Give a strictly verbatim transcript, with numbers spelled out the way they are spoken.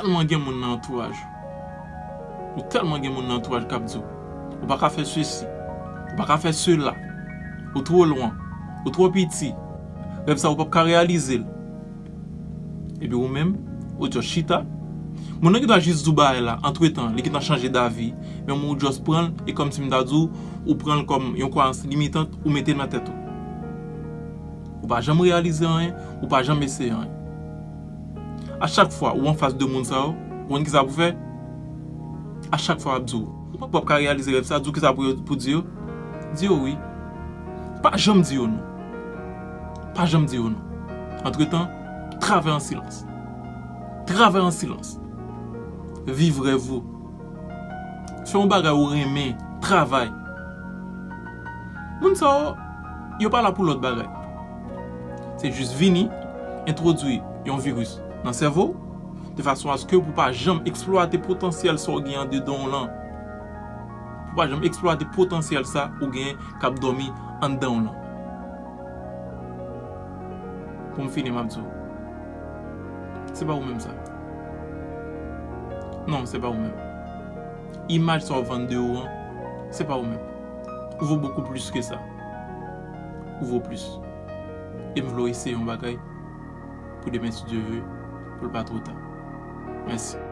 Tèlman gen moun nan antouraj ou. Ou tèlman gen moun nan antouraj k ap di w, ou pa ka fè sesi, ou pa ka fè sela, ou twò lwen, ou twò piti, rèv sa ou p ap ka reyalize l. Epi ou menm, ou just chita. Moun nan ki ta jis di w bagay la, antretan, li gentan chanje davi, men ou just pran l, e kòmsi m ta di w, ou pran l kòm yon kwayans limitant, ou mete l nan tèt ou. Ou pa janm reyalize anyen, ou pa janm eseye anyen. A chak fwa ou anfas de moun sa yo, ou konn kisa pou fè? A chak fwa y ap di w, ou pa p ap ka reyalize rèv sa, di w kisa pou yo, pou di yo? Di yo wi. Pa janm di yo non. Pa janm di yo non. Antretan, travay an silans. Travay an silans. Viv rèv ou. Fè yon bagay ou renmen, travay. Moun sa yo, yo pa la pou lòt bagay. Se jis vini, entwodui yon viris nan sèvo w, de fason aske pou pa janm eksplwate potansyèl sa w gen andedan w lan. Pou pa janm eksplwate potansyèl sa ou gen k ap dòmi anndan w lan. Pou m fini, m ap di w, se pa ou menm sa. Non, se pa ou menm. Imaj sa w vann de ou an, se pa ou menm. Ou vo bokou plis ke sa. Ou vo plis. E m vle w eseye yon bagay pou demen, si Dye ve, pou l pa twò ta. Mèsi.